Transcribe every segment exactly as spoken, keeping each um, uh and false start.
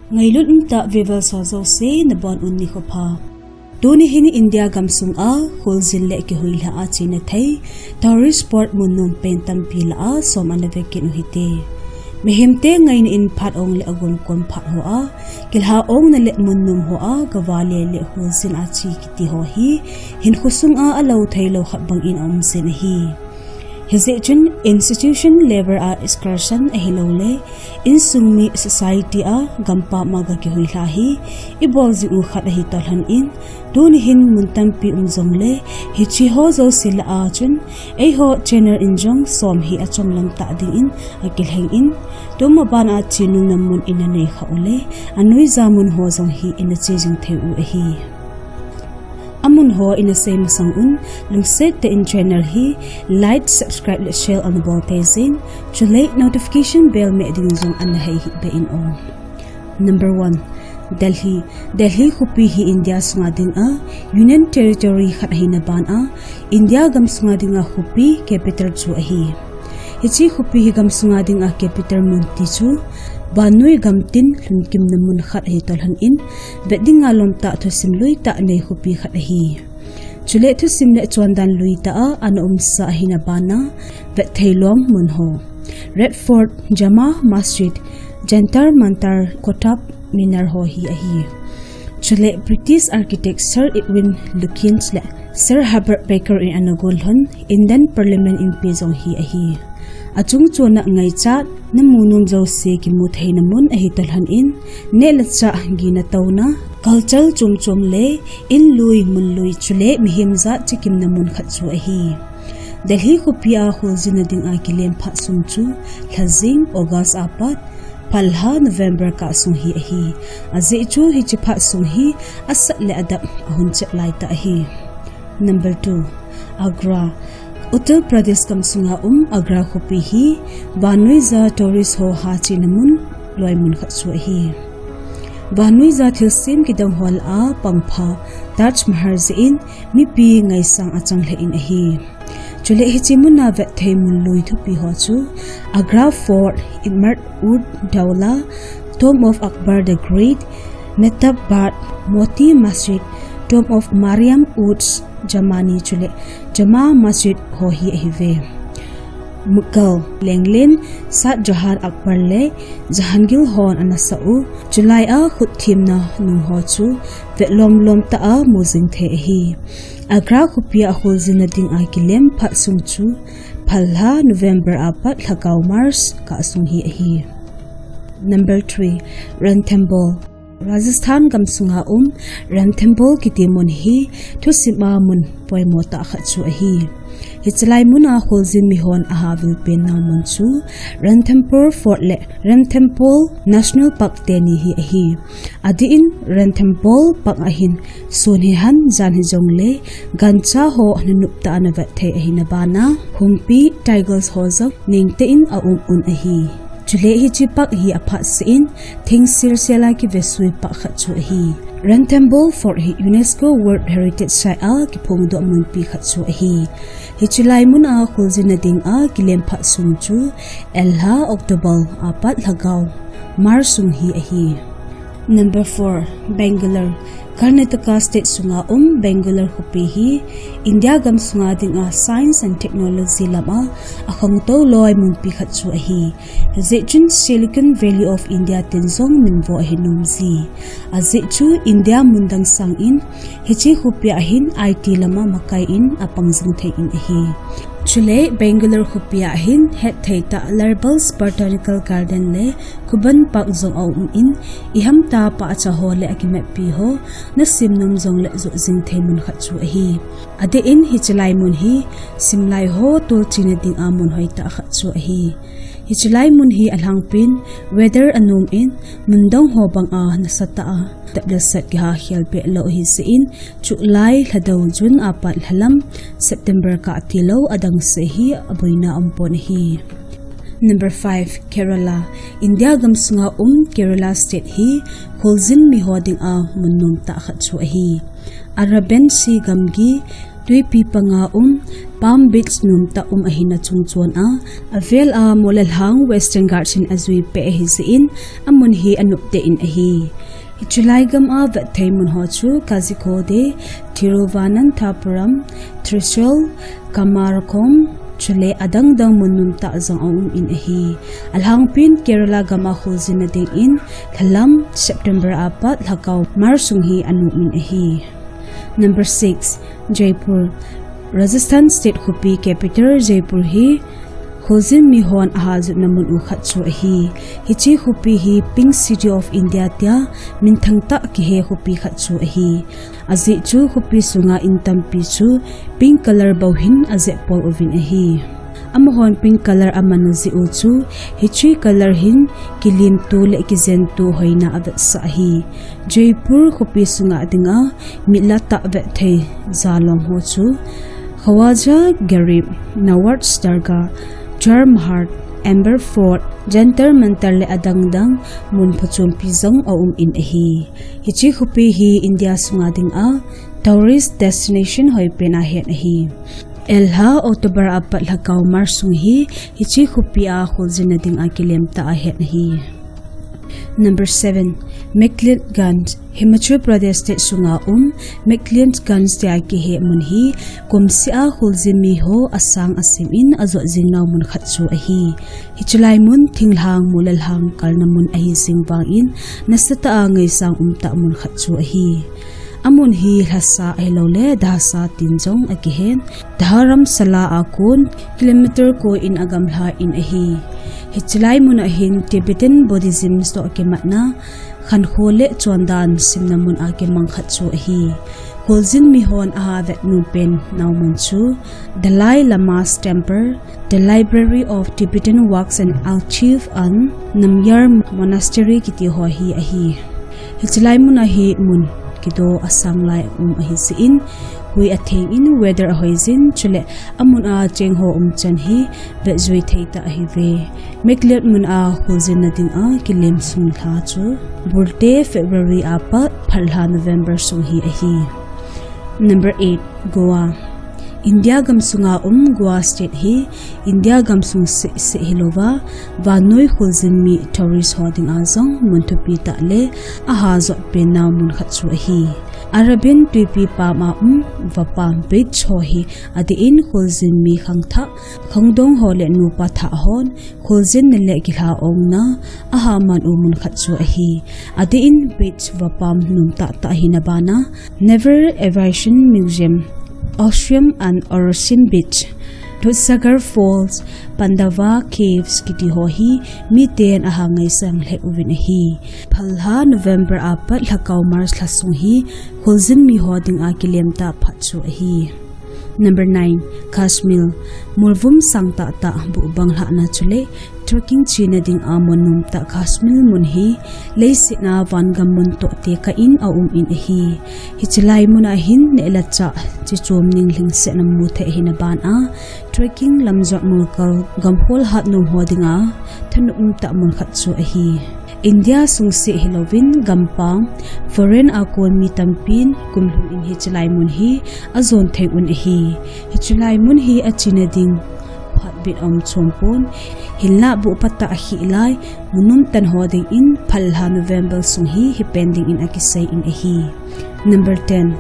Ngailut umtah viewers ho jouse nabonun nikho pha. Tuni hin India gamsunga kholjin le kihuilha a chena thei tourist spot mun nom pen tampi lah a som ana vekit u hite. Mihemte ngaina in phat ong le agomkom phat hoa kilha ongna le mun nom hoa gavale le kholjin a che kiti ho hi hinkho sunga alou theilou khat bangin aum jin ahi. Hijeh chun institution level a excursion ahilouleh insung mi society a gampam a ga kihuilha hi ibol jing u khat ahi toh lhon in, tuni hin mun tampi um jongle hiche ho jouse lah a chun eiho channel in jong som hi achom lam tah dingin akilheng in, tuma ban a chenuna mun ina neikha ule anuija mun ho jong hi ina che jing thei u ahi. Amun ho ina sei masang un, lungset tah in channel hi like, subscribe le share ana bol teijin, chule notification bell meh ding jong ana hei hih beh in o. Number one, Delhi. Delhi khopi hi India sunga dinga Union Territory khat ahina ban a India gamsunga dinga khopi capital chu ahi. Hiche khopi hi gamsunga dinga capital mun ti chu vannoi gamtin lhunkimna mun khat ahi toh lhon in, vet dinga lomtah thusim lui tah nei khopi khat ahi. Chule thusim le chondan lui tah a ana umsa ahina bana vet thei lom mun ho: Red Fort, Jama Masjid, Jantar Mantar, Qutub Minar ho hi ahi. Chule British architect Sir Edwin Lutyens le Sir Herbert Baker in ana gon lhon Indian Parliament inpi jong hi ahi. Achung chona ngaichat namu nom jouse kimu theina mun ahi toh lhon in, neh le chah, gina touna, culture chom chom le in lui mun lui chule mihem jat chekimna mun khat chu ahi. Delhi khopi a kholjinna dinga kilem phat sung chu lhajing August a pat phalha November kah sung hi ahi. Ajeh chu hiche phat sung hi asat le adap ahung chet lai tah ahi. Number two, Agra. Uttar Pradesh gamsunga um Agra khopi hi vannoija tourist ho hachena mun, loimun khat chu ahi. Vannoija thilsem kidang ho lah a pangpha Taj Mahal jeh in mipi ngaisang achang lheh in ahi. Chule hiche muna vet thei mun lui thupi ho chu Agra Fort, Imam-ud-Daula, Tomb of Akbar the Great, Mehtabad, Moti Masjid, Tomb of Mariam-uz-Zamani chule Jama Masjid ho hi ahiuve. Mughal lenglen Shah Jahan, Akbar le Jahangir hon ana sah u chulai a khutthemna nung ho chu vet lom lom tah a mu jing thei ahi. Agra khopi a kholjinna dinga kilem phat sung chu phalha November a pat lhagao March kah sung hi ahi. Number three, Ranthambore. Rajasthan gamsunga um Ranthambore kiti mun hi thusim a mun poimo tah khat chu ahi. Hiche lai muna kholjin mihon ahavil penna mun chu Ranthambore Fort le Ranthambore National Park teni hi ahi. Adeh in Ranthambore Park a hin sun hihen jan hijongle gancha ho nanop tah a navet thei ahina bana humpi, tigers ho jong nengtah in aum un ahi. Chule hiche park hi aphatseh in thing selsel a kivesui park khat chu ahi. Ranthambore Fort hi UNESCO World Heritage Site a kiphongdoh munpi khat chu ahi. Hiche lai muna kholjinna dinga kilem phat sung chu phalha October a pat lhagao March sung hi ahi. Number four, Bangalore. Karnataka state sunga um Bangalore khopi hi India gamsunga dinga science and technology lama akhangtou loi munpi khat chu ahi. Hijeh chun Silicon Valley of India tin jong minvo ahi nom ji. Ajeh chu India mundang sangin hiche khopi a hin I T lama makai in apang jing thei in ahi. Chule Bangalore khopi a hin hetthei tah Larbal's Botanical Garden le Cubbon Park jong aum in, ihamtah pahcha ho le akimatpi ho nasim nom jongle joh jing thei mun khat chu ahi. Adeh in hiche lai mun hi simlai ho tolchena dinga mun hoitah khat chu ahi. Hiche lai mun hi alhangpin weather anom in, mundang ho banga nasatah a tep le set kihakhel peh lou ahijeh in, chulai lhadou June a pat lhalam September kah tilou adangse hi aboina aumpon ahi. Number five, Kerala. India gamsunga um Kerala state hi kholjin miho dinga mun nomtah khat chu ahi. Arabian Sea gamgi Twipi panga um, Palm Beach nomtah um ahina chungchon a, avel a mol le lhang Western Ghats in ajui peh ahi jeh in, amun hi anop tah in ahi. Hiche lai gam a vet thei mun ho chu Kozhikode, Thiruvananthapuram, Thrissur, Kumarakom, chule adang dang mun nomtah jong aum in ahi. Alhangpin Kerala gam a kholjin na ding in, lhalam September apat lhakao March sung hi anom in ahi. Number six, Jaipur. Rajasthan State khopi capital Jaipur hi kholjin mi hon aha jotna mun u khat chu ahi. Hiche khopi hi Pink City of India tia minthang tah kihe khopi khat chu ahi. Ajeh chu khopi sunga in tampi chu pink color bou hin ajep pol uvin ahi. Amahon pink color aman jeh u chu hiche color hin kilimto le kijentu hoina avetsah ahi. Jaipur khopi sunga dinga mi lah tah vet thei jalong ho chu Khwaja Garib, Nawaz Dargah, Char Mahal, Amber Fort, Jantar Mantar le adang dang mun phuchompi jong aum in ahi. Hiche khopi hi India sunga dinga tourist destination hoipen a het ahi. Elha October apat lhakao March sung hi hiche khopi a kholjin na dinga kilem tah a het ahi. Number seven, McLeodganj. Himachal Pradesh State sunga um McLeodganj tia kihe mun hi kumseh a kholjin mi ho asang asem in ajot jing nau mun khat chu ahi. Hiche lai mun thinglhang mol le lhang kalna mun ahi jing vangin nasatah a ngaisang umtah mun khat chu ahi. Amun hi lhasa ahilouleh dahsa tin jong akihen. Dharamsala a kon kilometer ko in agamla in ahi. Hiche lai mun a hin Tibetan Buddhism toh kimatna khankho le chondan simna mun a kimang khat chu ahi. Kholjin mi hon aha vet nom pen nau mun chu Dalai Lama's Temple, The Library of Tibetan Works and Archives and Namgyal Monastery kiti ho hi ahi. Hiche lai mun a hi mun kido asang lai um ahi jeh in, hui atheng in weather ahoi jin, chule amun a cheng ho um chan hi vet jui thei tah ahi ve. McLeod mun a kholjin na dinga kilem sung lha chu bulte February apat phalha November sung hi ahi. Number eight, Goa. India gamsunga um Goa State hi India gamsung seh seh hilouva, vannoi kholjin mi tourist ho dinga jong mun thupi tah le aha jot pen nau mun khat chu ahi. Arabian twipi pam a um vapam beach ho hi adeh in kholjin mi khangthah, khangdong ho le nupa thah hon kholjin na le kilha ongna aha man u mun khat chu ahi. Adeh in beach vapam nomtah tah hina bana Naval Aviation Museum, Ocean and Ocean Beach, Dudhsagar Falls, Pandava Caves kiti ho hi miten aha ngaisang lheh uvin ahi. Phalha November apat lhakao March lha sung hi kholjin mi ho dinga kilem tah phat chu ahi. Number nine, Kashmir. Molvum sang tah tah buh bang lhahna chule trekking chena dinga mun nomtah Kashmir mun hi leiset a vangam mun toh tekah in aum in ahi. Hiche lai mun a hin neh le chah chichom ning lhingsetna mu thei hina bana trekking lamjot molkal gamhol hat nom ho dinga thanop umtah mun khat chu ahi. India sung seh hilouvin gampam, foreign a kon mi tampin kum lhung in hiche lai mun hi ajon thei un ahi. Hiche lai mun hi achena ding phatbit aum chom pon, hinlah buh patah akhih lai mun nomtah ho dingin phalha November sung hi hipen dingin akisei in ahi. Number ten,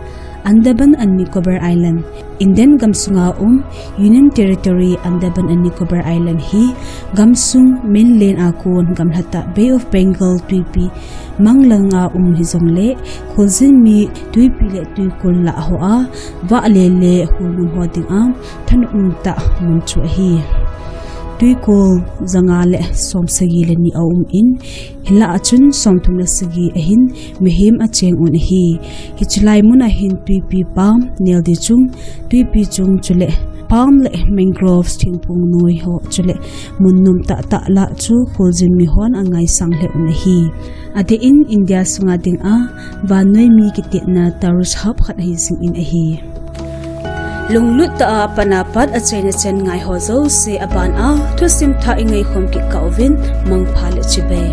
Andaman and Nicobar Island. Indian gamsunga um Union Territory Andaman and Nicobar Island hi gamsung mainland a kon gamlatah Bay of Bengal twipi manglanga um hijongle kholjin mi twipi le twikol lah hoa vahle le hulmun ho dinga thanop umtah mun chu ahi. Twikol janga le som sagi le ni aum in, hinlah achun som thum le sagi ahin mihem acheng un ahi. Hiche lai mun a hin twipi pam, neldi chung, twipi chung chule palm le mangroves thingphung noi ho chule mun nomtah tah lah chu kholjin mi hon angaisang lheh un ahi. Adeh in India sunga dinga vannoi mi kitetna tourist hub khat ahi jing in ahi. Lunglut tah a apat apat achaina chan ngai ho jouse aban a thusim thah ingaikhom kit kah uvin mangpha le chibai.